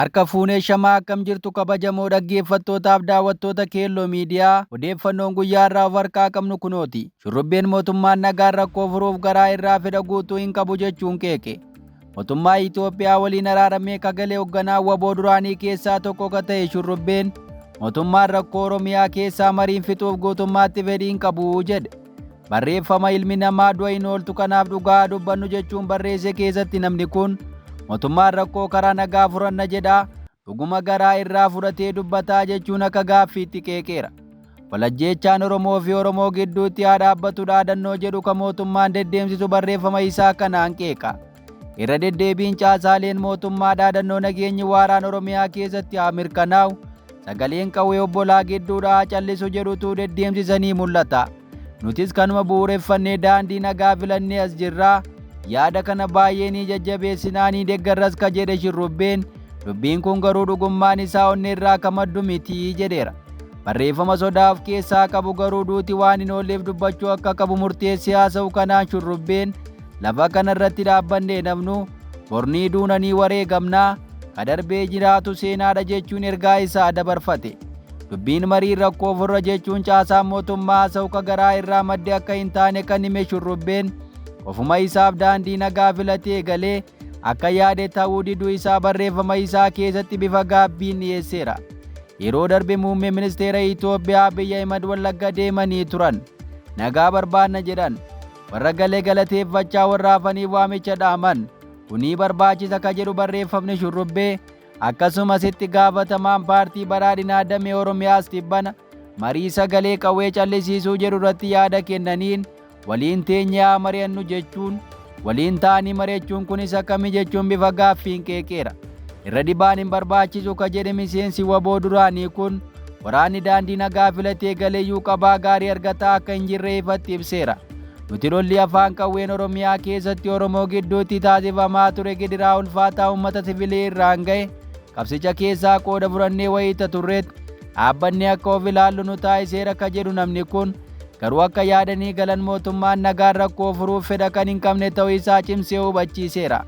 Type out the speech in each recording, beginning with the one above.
Harka fuunee shamaa akkam jirtu kabajamoo dhaggeeffattootaaf daawwattoota Keelloo Miidiyaa odeeffannoon guyyaa irraa of harkaa qabnu kunooti. Shurrubbeen mootummaan nagaan rakkoo furuuf garaa irraa fedha guutuu hin qabu jechuun qeeqe. Mootummaa Itoophiyaa waliin araaramee kagalee hoogganaa waboo duraanii keessaa tokko ka ta'e Shurrubbeen mootummaan rakkoo Oromiyaa keessaa mariin fixuuf guutummaatti fedhii hin qabu jedhe. Barreeffama ilmi namaa du'a hin ooltu kanaaf dhugaa dubbannu jechuun barreesse keessatti namni kun mootummaan rakkoo karaa nagaa furanna jedha dhuguma garaa irraa fudhatee dubbataa jechuun akka gaaffiitti qeeqeera. Walajjeechaan Oromoo fi Oromoo gidduutti haa dhaabbatu dhaadannoo jedhu kan mootummaan deddeemsisu barreeffama isaa kanaan qeeqa. Irra deddeebiin caasaaleen mootummaa dhaadannoo nageenyi waaraan Oromiyaa keessatti haa mirkanaa'u sagaleen qawwee obbolaa gidduudhaa haa callisu jedhutu deddeemsisanii mul'ata. Nutis kanuma bu'uureffannee daandii nagaa filannee as jirraa yaada kana baay'ee ni jajjabeessinaa ni deeggarras ka jedhe Shurrubbeen dubbiin kun garuu dhugummaan isaa onnee irraa ka maddu miti jedheera. Barreeffama sodaa of keessaa qabu garuu duuti waan hin oolleef dubbachuu akka qabu murteessee haasa'u kanaan Shurrubbeen lafa kana irratti dhaabbannee namnu bornii duunanii wareegamnaa ka darbee jiraatu seenaadha jechuun ergaa isaa dabarfate. Dubbiin marii rakkoo furra jechuun caasaan mootummaa haasa'u ka garaa irraa madde akka hin taane kan hime Shurrubbeen ofuma isaaf daandii nagaa filatee galee akka yaade ta'uu diduu isaa barreeffama isaa keessatti bifa gaabbiin dhiyeesseera. Yeroo darbe muummee ministeera Itoophiyaa Abiy Ahimad Wallagga deemanii turan. Nagaa barbaanna jedhan. Warra galee galateeffachaa warra hafaniif waamicha dhaaman. Kunii barbaachisa ka jedhu barreeffamni Shurrubbee akkasumas itti gaafatamaan paartii badhaadhinaa damee Oromiyaas tibbana marii sagalee qawwee callisiisuu jedhu irratti yaada kennaniin waliin teenyee haa mari'annu jechuun waliin ta'anii mari'achuun kunis akkami jechuun bifa gaaffiin qeeqeera. Irra dibaan hin barbaachisu ka jedhe miseensi waboo duraanii kun waraanni daandii nagaa filatee galeeyyuu qabaa gaarii argataa akka hin jirre ifatti ibseera. Nuti lolli afaan qawween Oromiyaa keessatti Oromoo gidduutti taasifamaa ture gidiraa ulfaataa uummata sivilii irraan ga'e qabsicha keessaa qooda furannee wayiita turreetti dhaabbanni akka of ilaallu nu taasiseera ka jedhu namni kun garuu akka yaadanii galan mootummaan nagaan rakkoo furuuf fedha kan hin qabne ta'uu isaa cimsee hubachiiseera.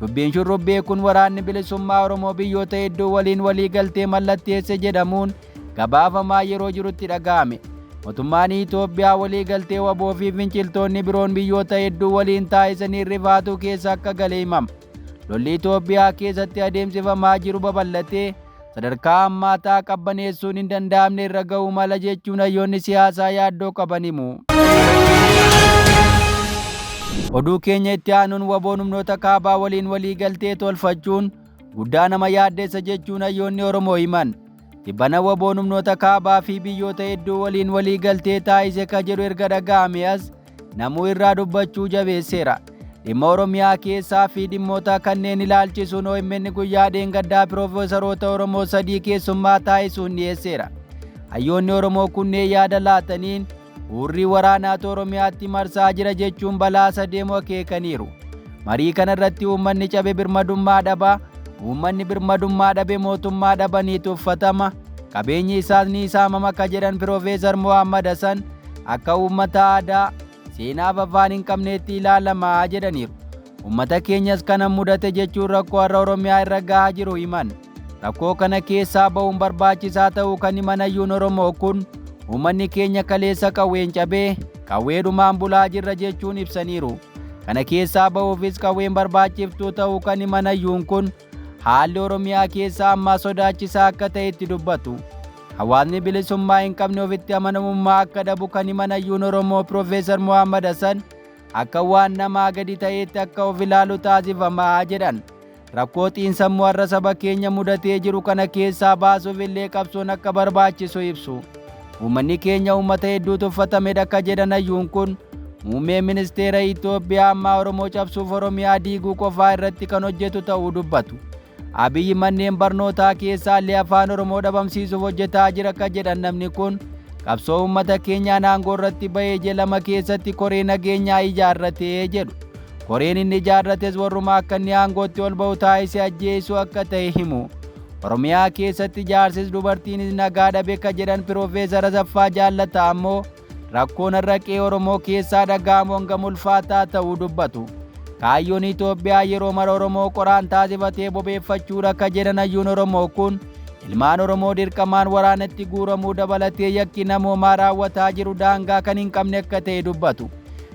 Dubbiin Shurrubbee kun waraanni bilisummaa Oromoo biyyoota hedduu waliin walii galtee mallatteesse jedhamuun gabaafamaa yeroo jirutti dhaga'ame. Mootummaan Itoophiyaa walii galtee waboo fi finciltoonni biroon biyyoota hedduu waliin taasisanii rifaatuu keessa akka gale himama. Lolli Itoophiyaa keessatti adeemsifamaa jiru babal'atee sadarkaa hammaataa qabbaneessuun hin danda'amne irra ga'uu mala jechuun hayyoonni siyaasaa yaaddoo qaban himu. Oduu keenya itti aanuun waboon humnoota kaabaa waliin walii galtee tolfachuun guddaa nama yaaddeessa jechuun hayyoonni Oromoo himan. Tibbana waboon humnoota kaabaa fi biyyoota hedduu waliin walii galtee taasise ka jedhu erga dhaga'ame as namuu irraa dubbachuu jabeesseera. Dhimma Oromiyaa keessaa fi dhimmoota kanneen ilaalchisuun OMN guyyaa dheengaddaa piroofeesaroota Oromoo sadii keessummaa taasisuun dhiyeesseera. Hayyoonni Oromoo kunneen yaada laataniin hurrii waraanaatu Oromiyaatti marsaa jira jechuun balaa sadeemu akeekaniiru. Marii kanarratti uummanni cabe birmadummaa dhaba, uummanni birmadummaa dhabe mootummaa dhabaniitu uffatama, qabeenyi isaas ni saamama ka jedhan Piroofeesar Mohammad Hasan akka uummata aadaa seenaaf afaan hin qabneetti ilaalamaa jedhaniiru. Uummata keenyas kana mudate jechuun rakkoo har'a Oromiyaa irra gahaa jiru himan. Rakkoo kana keessaa ba'uun barbaachisaa ta'uu kan himan hayyuun Oromoo kun uummanni keenya kaleessa qawween cabee qawweedhumaan bulaa jirra jechuun ibsaniiru. Kana keessaa ba'uufis qawween barbaachiftuu ta'uu kan himan hayyuun kun haalli Oromiyaa keessaa ammaa sodaachisaa akka ta'e itti dubbatu. Hawaasni bilisummaa hin qabne ofitti amanamummaa akka dhabu kan himan hayyuun Oromoo Piroofeesar Mohammad Hasan akka waan namaa gadi ta'eetti akka of ilaalu taasifamaa jedhan. Rakkoo xiinsammuu har'a saba keenya mudatee jiru kana keessaa baasuuf illee qabsoon akka barbaachisu ibsu. Uummanni keenya uummata hedduu tuffatamedha akka jedhan hayyuun kun muummeen ministeera Itoophiyaa ammaa Oromoo cabsuuf Oromiyaa diiguu qofaa irratti kan hojjetu ta'uu dubbatu. Abiyyi manneen barnootaa keessaa illee afaan Oromoo dhabamsiisuuf hojjetaa jira akka jedhan namni kun qabsoo uummata keenyaan aangoo irratti bahee ji'a lama keessatti koree nageenyaa ijaarratee jedhu. Koreen inni ijaarrates warruma akka inni aangootti ol ba'u taasisee ajjeesuu akka ta'e himu. Oromiyaa keessatti jaarsis dubartiinis nagaa dhabe ka jedhan Piroofeesar Asaffaa Jaallataa ammoo rakkoon har'a qe'ee Oromoo keessaa dhaga'amu hangam ulfaataa ta'uu dubbatu. Kaayyoon Itoophiyaa yeroo mara Oromoo qoraan taasifatee bobeeffachuudha akka jedhan hayyuun Oromoo kun, ilmaan Oromoo dirqamaan waraanatti guuramuu dabalatee yakki namoomaa raawwataa jiru daangaa kan hin qabne akka ta'e dubbatu.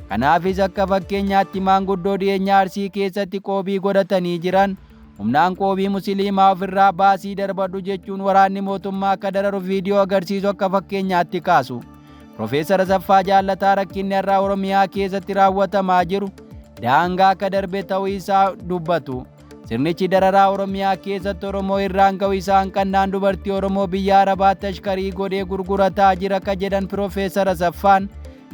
Kanaafis akka fakkeenyaatti maanguddoo dhiyeenya Arsii keessatti qoobii godhatanii jiran humnaan qoobii musliimaa ofirraa baasii darbadhu jechuun waraanni mootummaa akka dararu viidiyoo agarsiisu akka fakkeenyaatti kaasu. Profeesar Asaffaa Jaallataa rakkinni har'aa Oromiyaa keessatti raawwatamaa jiru daangaa akka darbe ta'uu isaa dubbatu. Sirnichi dararaa Oromiyaa keessatti Oromoo irraan ga'u isaan qannaan dubartii Oromoo biyya Arabaatti ashkarii godhee gurgurataa jira akka jedhan Profeesar Asaffaan,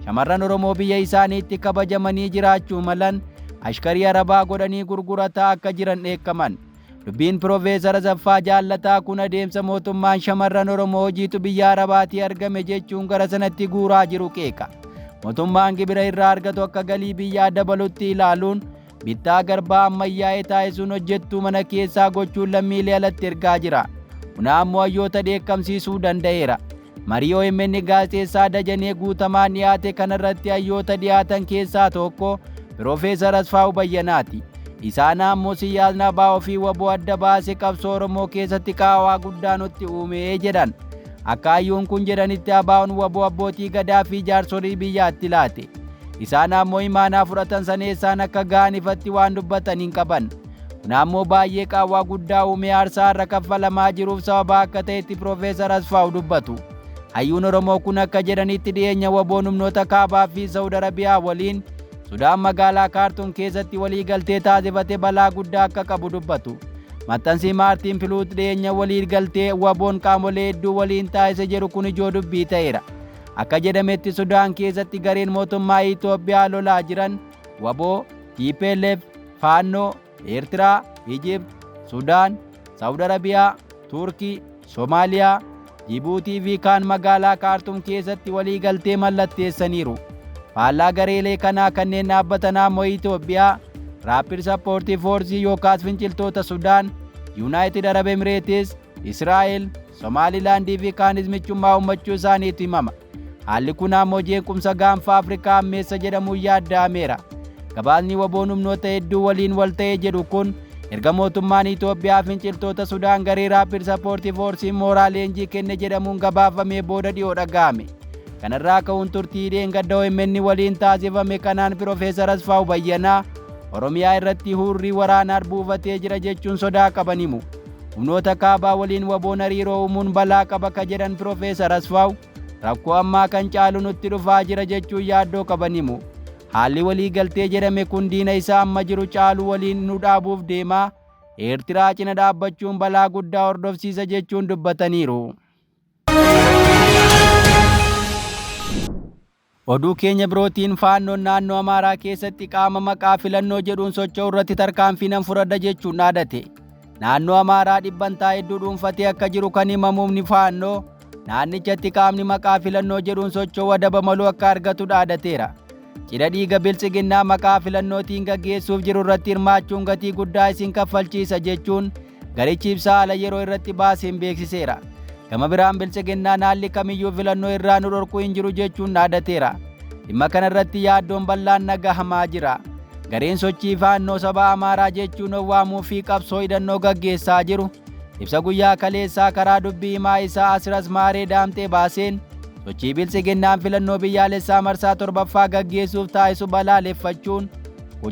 shamarran Oromoo biyya isaaniitti kabajamanii jiraachuu malan ashkarii Arabaa godhanii gurgurataa akka jiran dheekkaman. Dubbiin Profeesar Asaffaa Jaallataa kun adeemsa mootummaan shamarran Oromoo hojiitu biyya Arabaatii argame jechuun gara sanatti guuraa jiru qeeqa. Mootummaan gibira irraa argatu akka galii biyyaa dabalutti ilaaluun bittaa garbaa ammayyaa'ee taasisuun hojjettuu mana keessaa gochuun lammiilee alatti ergaa jira. Kun ammoo hayyoota dheekkamsiisuu danda'eera. Marii OMN gaazexeessaa Dajanee Guutamaan dhiyaate kanarratti hayyoota dhiyaatan keessaa tokko Piroofeesar Asfaawu Bayyanaati. Isaan ammoo siyaasni ABO fi WBO adda baase qabsoo Oromoo keessatti qaawwaa guddaa nutti uumee jedhan. Akka hayyuun kun jedhanitti ABO'n WBO abbootii gadaa fi jaarsolii biyyaatti laate. Isaan ammoo imaanaa fudhatan saneessaan akka ga'an ifatti waan dubbatan hin qaban. Kun ammoo baay'ee qaawwaa guddaa uumee aarsaa irra kaffalamaa jiruuf sababa akka ta'etti Piroofeesar Asfaawu dubbatu. Hayyuun Oromoo kun akka jedhanitti dhiyeenya WBO'n humnoota kaabaa fi Saawud Arabiyaa waliin Sudaan magaalaa Kaartuum keessatti walii galtee taasifate balaa guddaa akka qabu dubbatu. Maxxansi Maartiin Filuut dhiyeenya walii galtee WBO'n qaamolee hedduu waliin taasise jedhu kun ijoo dubbii ta'eera. Akka jedhametti Sudaan keessatti gareen mootummaa Itoophiyaa lolaa jiran WBO, TPLF, Faannoo, Eertiraa, Ijipt, Sudaan, Saawud Arabiyaa, Turkii, Somaaliyaa, Jibuutii fi kaan magaalaa Kaartuum keessatti walii galtee mallatteessaniiru. Faallaa gareelee kanaa kanneen dhaabbatan ammoo Itoophiyaa, Rapid Support Force yookaas finciltoota Sudaan, Yuunaayitid Arab Emireetis, Israa'el, Somaalilaandii fi kaanis michummaa uummachuu isaaniitu himama. Haalli kun ammoo jeequmsa gaanfa Afrikaa ammeessa jedhamuun yaadda'ameera. Gabaasni WBO'n humnoota hedduu waliin wal ta'ee jedhu kun erga mootummaan Itoophiyaa finciltoota Sudaan garee Rapid Support Force mooraa leenjii kenne jedhamuun gabaafamee booda dhiyoo dhaga'ame. Kanarraa ka'uun turtii dheengadda OMN waliin taasifame kanaan Piroofeesar Asfaawu Bayyanaa Oromiyaa irratti hurrii waraanaa buufatee jira jechuun sodaa qaban himu. Humnoota kaabaa waliin WBO'n hariiroo uumuun balaa qaba ka jedhan Piroofeesar Asfaawu rakkoo ammaa kan caalu nutti dhufaa jira jechuun yaaddoo qaban himu. Haalli walii galtee jedhame kun diina isaa amma jiru caalu waliin nu dhaabuuf deemaa, Eertiraa cina dhaabbachuun balaa guddaa hordofsiisa jechuun dubbataniiru. Oduu keenya birootiin Faannoon naannoo Amaaraa keessatti qaama maqaa filannoo jedhuun socho'u irratti tarkaanfii nan fudhadha jechuun dhaadate. Naannoo Amaaraa dhibbantaa hedduu dhuunfatee akka jiru kan himamu humni Faannoo naannichatti qaamni maqaa filannoo jedhuun socho'u adaba maluu akka argatu dhaadateera. Cidha dhiiga biltsiginnaa maqaa filannootiin gaggeessuuf jiru irratti hirmaachuun gatii guddaa isin kaffalchiisa jechuun garichi ibsa haala yeroo irratti baaseen beeksiseera. Gama biraan biltsiginnaan haalli kamiyyuu filannoo irraa nu dhorkuu hin jiru jechuun dhaadateera. Dhimma kana irratti yaaddoon bal'aan nagahamaa jira. Gareen sochii Faannoo saba Amaaraa jechuun of waamuu fi qabsoo hidhannoo gaggeessaa jiru ibsa guyyaa kaleessaa karaa dubbii himaa isaa Asiras Maaree Daamxee baaseen sochii biltsiginnaan filannoo biyyaalessaa marsaa 7ffaa gaggeessuuf taasisu balaaleffachuun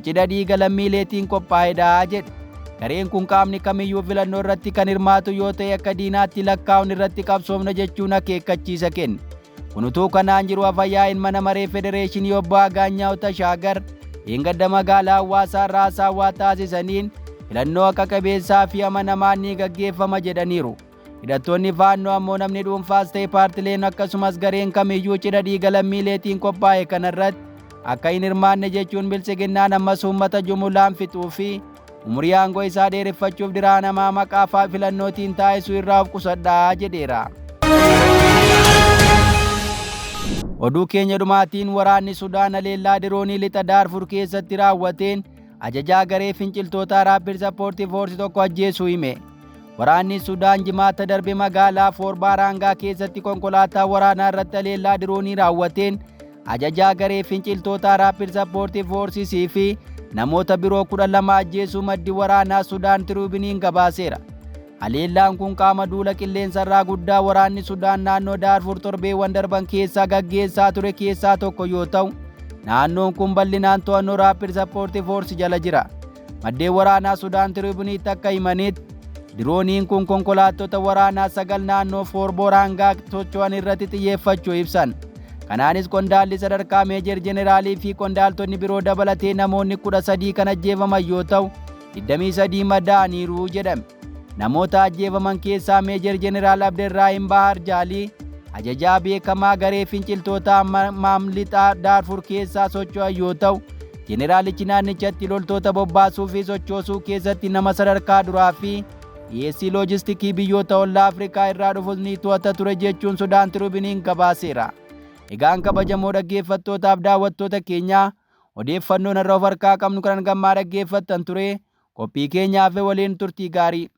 cidha dhiiga lammiileetiin qophaa'edha jedhe. Gareen kun qaamni kamiyyuu filannoo irratti kan hirmaatu yoo ta'e akka diinaatti lakkaa'uun irratti qabsoomna jechuun akeekkachiisa kenne. Kun utuu kanaan jiru afayyaa'in mana maree federeeshinii obbo Agaanyaaw Tashaagar dheengadda magaalaa Hawaasaa irraa haasawaa taasisaniin filannoo haqa qabeessaa fi amanamaan ni gaggeeffama jedhaniiru. Hidhattoonni Faannoo ammoo namni dhuunfaas ta'e paartileen akkasumas gareen kamiyyuu cidha dhiiga lammiileetiin qophaa'e kanarratti akka hin hirmaanne jechuun biltsiginnaan ammas uummata jumulaan fixuu fi umurii aangoo isaa dheereffachuuf diraanamaa maqaa filannootiin taasisuu irraa of qusadhaa jedheera. Oduu keenya dhumaatiin waraanni Sudaan haleellaa diroonii lixa Daarfur keessatti raawwateen ajajaa garee finciltootaa Rapid Support Force tokko ajjeesuu hime. Waraanni Sudaan jimaata darbe magaalaa Foorbaaraangaa keessatti konkolaataa waraanaa irratti haleellaa diroonii raawwateen ajajaa garee finciltootaa Rapid Support Forces fi namoota biroo 12 ajjeesuu maddi waraanaa Sudaan Tiriibuniin gabaaseera. Haleellaan kun qaama duula qilleensarraa guddaa waraanni Sudaan naannoo Daarfur torbeewwan darban keessaa gaggeessaa ture keessaa tokko yoo ta'u, naannoon kun bal'inaan to'annoo Rapid Support Force jala jira. Maddeen waraanaa Sudaan Tiriibuniitti akka himanitti, dirooniin kun konkolaattota waraanaa 9 naannoo Foorboraangaa socho'an irratti xiyyeeffachuu ibsan. Kanaanis qondaalli sadarkaa meejer jeneraalii fi qondaaltonni biroo dabalatee namoonni 13 kan ajjeefaman yoo ta'u, 23 madaa'aniiru jedhame. Namoota ajjeefaman keessaa Meejer Jeneraal Abderraahim Bahar Jaalii ajajaa beekamaa garee finciltootaa Maamlixaa Daarfur keessaa socho'an yoo ta'u, jeneraalichi naannichatti loltoota bobbaasuu fi sochoosuu keessatti nama sadarkaa duraa fi dhiyeessii loojistikii biyyoota ollaa Afrikaa irraa dhufus ni to'ata ture jechuun Sudaan Tiribiniin gabaaseera. Egaan kabajamoo dhaggeeffattootaaf daawwattoota keenyaa, odeeffannoon har'a of harkaa qabnu kan hangammaa dhaggeeffattan ture. Qophii keenya hafe waliin turtii gaarii.